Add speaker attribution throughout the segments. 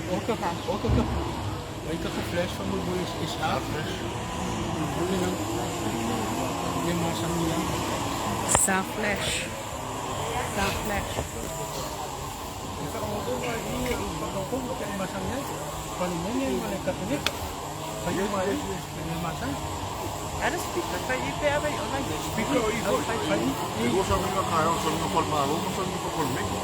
Speaker 1: Oka ka ai ka flash fa mo mo is a flash. Mo le na. Le ma sa mi ya.
Speaker 2: Sa flash. Sa flash.
Speaker 1: Fa mo ko i fa ko ko te ma sa mi. Fa ni ne ma le ka ne. Fa yo ma le ma sa.
Speaker 2: Er det speaker for I bærer i under?
Speaker 1: Speaker i fa ni.
Speaker 3: Εγώ σαν μήνα χαρό, σαν μήνα παλμαρό, σαν μήνα κολμίκο.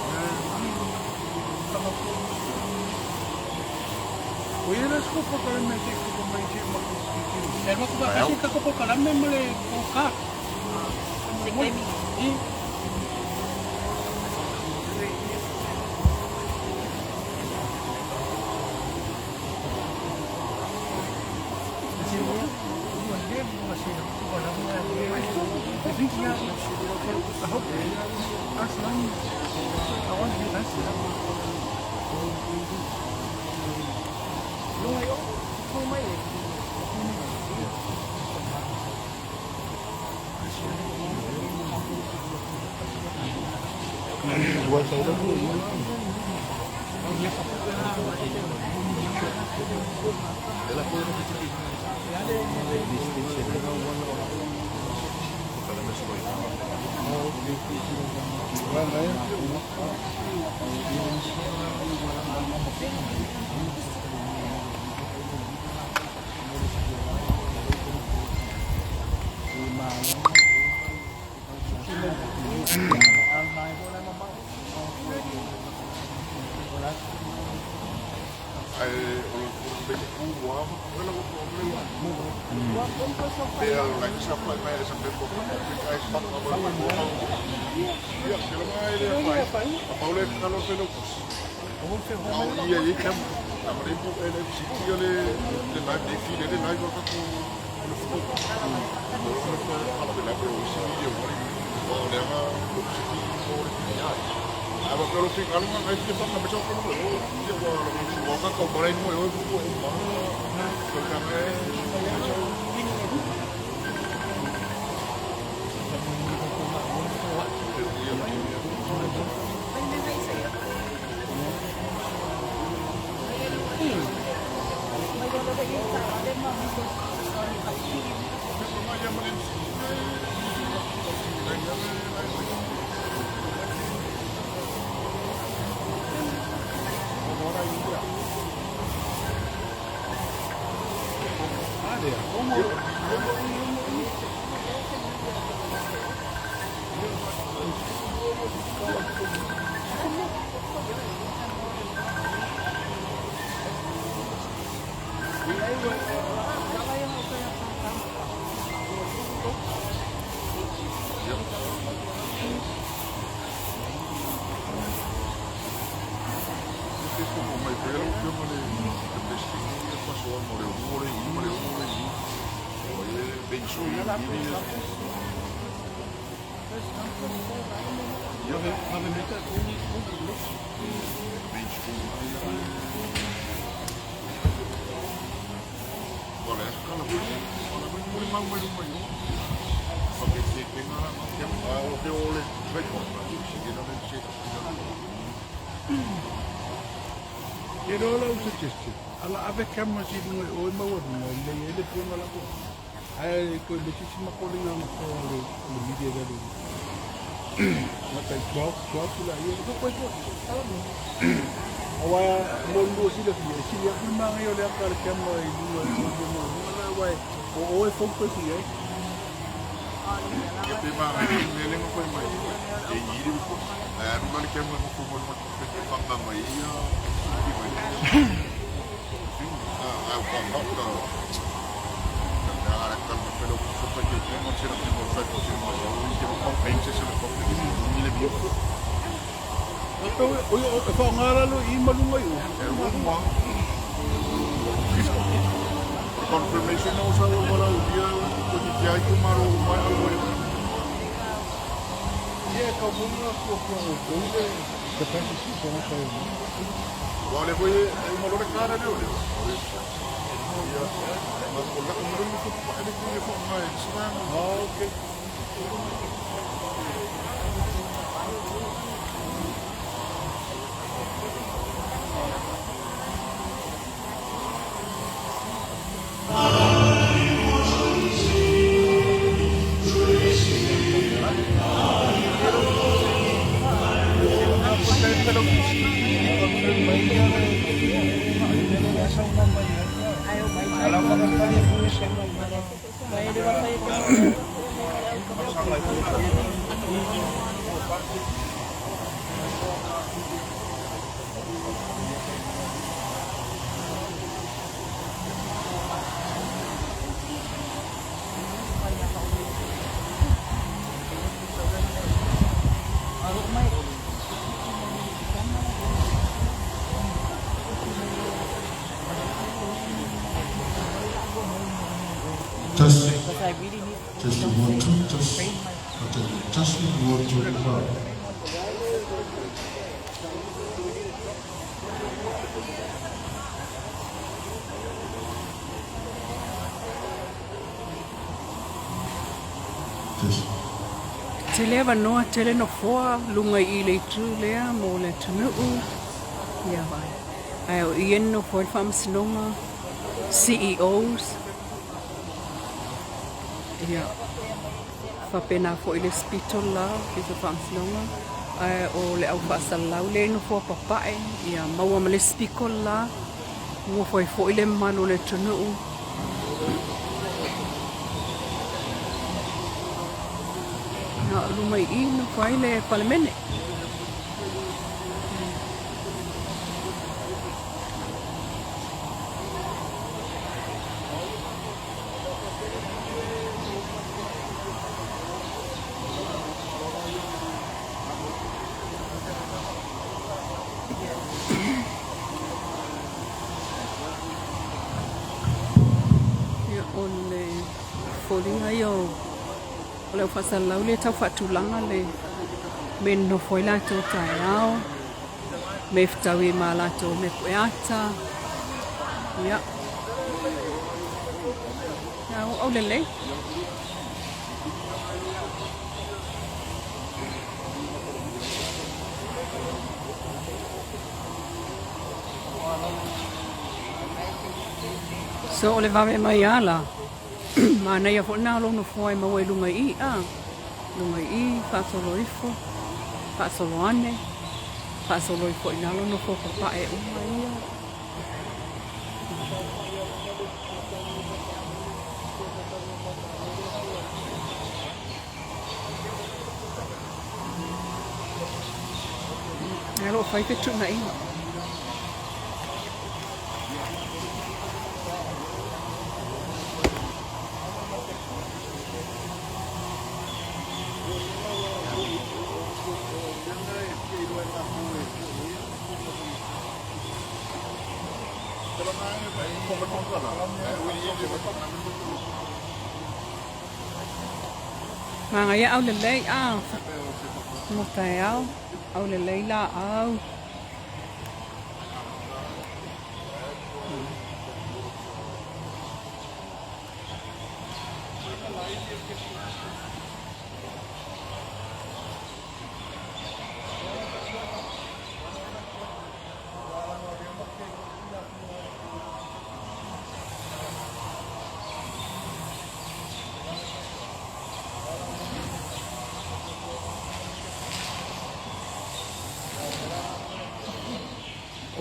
Speaker 4: O ia le scopo ka me te ko mai te ma ko ki.
Speaker 1: E ma ko ba kasi ka ko ka me mo le ko ka. I
Speaker 4: Ia loa lau suggestion. Ala ave camera si lunga o e maua lunga le ele puanga la ko. Ai ko le sisi makolinga ma ko le le media ga le. Ma tai 12 12 la ia ko ko ko. Awa mo lu si le fia si ia ma ngai o le aka le camera i lunga i mo mo na wa o o e focus i ai.
Speaker 3: Ia pe ma ngai le lenga koe mai. E i ri ko. Ai anu le camera mo ko mo mo te whanga mai ia.
Speaker 4: O e whaangara lo i malunga i o.
Speaker 3: Confirmation o sa o wala o dia ko ti te ai maro o mai o wale.
Speaker 4: Ia ka munga kua kua o le capacity ko na kai.
Speaker 3: Wale foi e uma lore cara le ole. Ia ma ko la ko mo ko pa ele ko fo mai sa.
Speaker 4: Ah, okay.
Speaker 3: Test. Test 1 2 test. Test 1 2 5. Test.
Speaker 2: Tele avanoa, tele nofoa, luga i i le itu lea mo le atunuu. Ia vai. Ae o i e nonofo ai le faamasinoga, CEOs, ia, faapena foi le hospital la, Ofisa o Faamasinoga, ae o le au faasalalau lea e i nofoa papae, ia maua ma le hospital la, nofo ai foi le mamalu o le atunuu. Na o luma i i nofo ai le Palemene. Ia, o le foliga ia o le au faasalalau lea e tau faatulaga le mea e nonofo ai latou taeao, mea e fetaui ai ma a latou mea pueata. Ia, ia o aulelei. So o le vave mai lava la, manaia foi lena o lou nofoa e maua i luga i i, a, luga i i, faasolo ifo, faasolo ane, faasolo ifo i lalo nofoa papae uma ia. Ae o lo o fai fetuunaiga. Manaia aulelei a mo taeao, aulelei laau.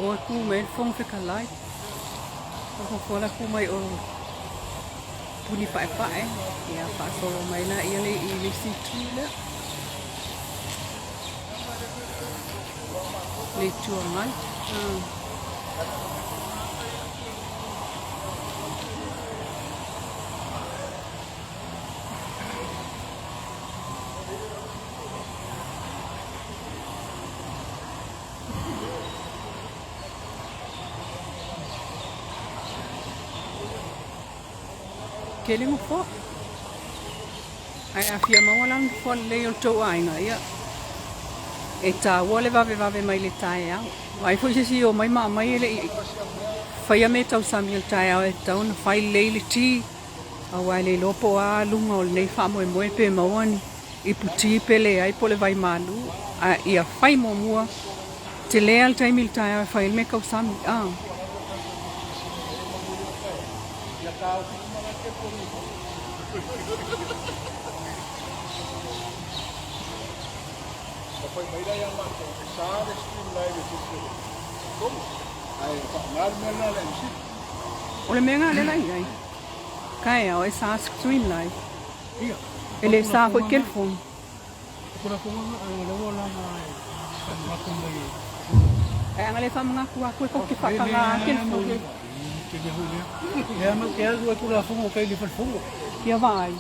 Speaker 2: O e kū mai le Fofoga Fetalai. O le fofoga la kū mai o puni paepae. Ia faasolo mai la ia le i le isi itu lea. Le Itu Agai. Ah. Tele nofoa. Ae a fia maua la nofoa lelei o le tou aiga, ia, e taua le vavevave mai le taeao. Vaai foi se isi o mai ma aumai e le i faia mea tausami o le taeao e tatau ona fai lelei le ti, aua e le iloa po o a luga o lenei faamoemoe pe maua ni ipu ti pe leai po o le vai malu. A ia fai muamua, tele lava le taimi i le taeao e fai ai le mea tausami. Ah. O le mea lena lea la i ai. Taeao e sa screen live. E le sa foi telefoni. E anga le whamangaku aku e kau te whakanga a telefoni. Ia vaai,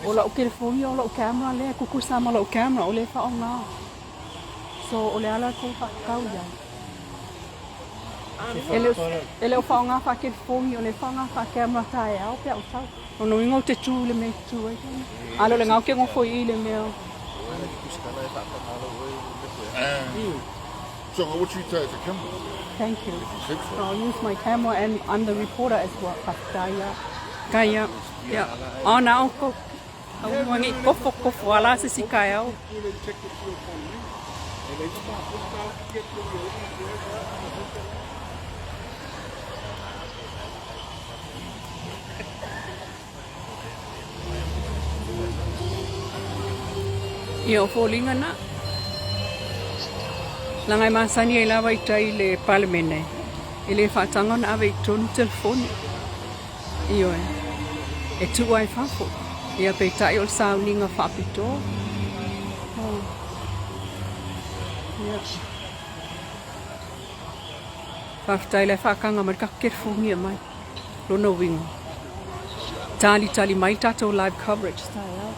Speaker 2: o lau telefoni o lau camera lea, kukusa ma lau camera o le whaonga. So o le ala kou whakakau iai. E le, e le o whaonga whakelefoni, o le whaonga whakemera taeao pe au tau. Lona uiga ou te tu i le mea e tu ai. A le o le gau ke gofo i i le mea.
Speaker 3: So what you take the camera?
Speaker 2: Thank you.
Speaker 3: If you said so.
Speaker 2: I'll use my camera and I'm the reporter as well. Faafetai ia. Ia. Ona o ko. Au ngi kofo kofo ala se si kaeao. Ia o foliga na. Leaga e masani ai lava i tai le Palemene, e le faataga ona ave i totonu telefoni. Ioe, e tuu ai fafo. Ia peitai o le sauniga faapitoa. Oh. Ia. Faafetai le faakaga mai le tatou telefonia mai. Lona uiga. Talitali mai le tatou live coverage taeao.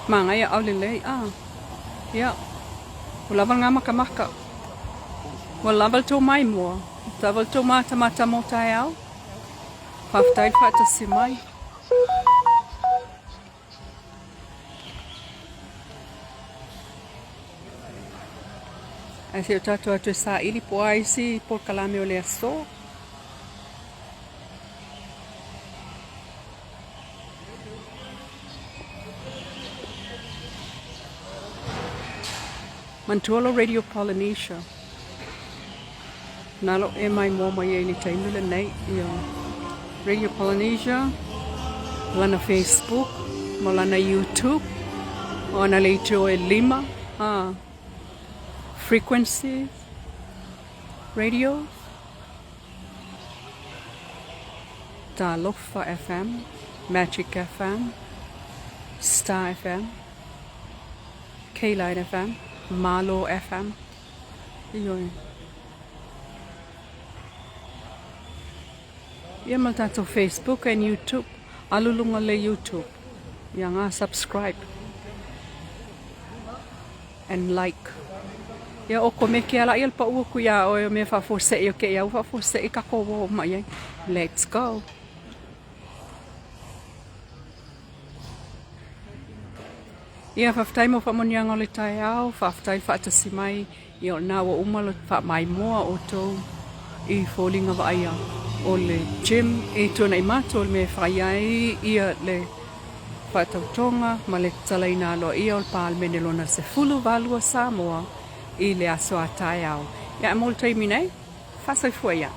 Speaker 2: Manaia aulelei. Ah. Ia. Ua lava lena makamaka. Ua lava le tou maimoa. Ua lava le tou matamata mo taeao. Faafetai le faatasi mai. Ae se i o tatou atu e saili po o a isi polokalame o le aso. Manatua lo Radio Polynesia. Na lo e mai moa mai ai le taimi lenei. Ia Radio Polynesia, lana Facebook, ma lana YouTube, o ana leitio e lima, ah, frequencies, radios. Talofa FM, Magic FM, Star FM, K-Line FM, Malo FM. Ioe. Ia ma le tatou Facebook and YouTube. Alu luga le YouTube. Ia nga subscribe. And like. Ia o komeke ala ia le pau aku iā oe o mea faafuasei o kēia au faafuasei kākou ua oo mai ai. Let's go. Ia, faafetai mo faamanuiaga o le taeao, faafetai le faatasi mai, ia o lena ua uma le faamaimoa o outou i foliga vaaia o le gym e tuanai matou i le mea e fai ai ia le faatautoga ma le tatalaina aloaia o le Palemene lona 12 o Samoa i le aso a taeao. Ia, ae mo le taimi nei, faasoifua ia.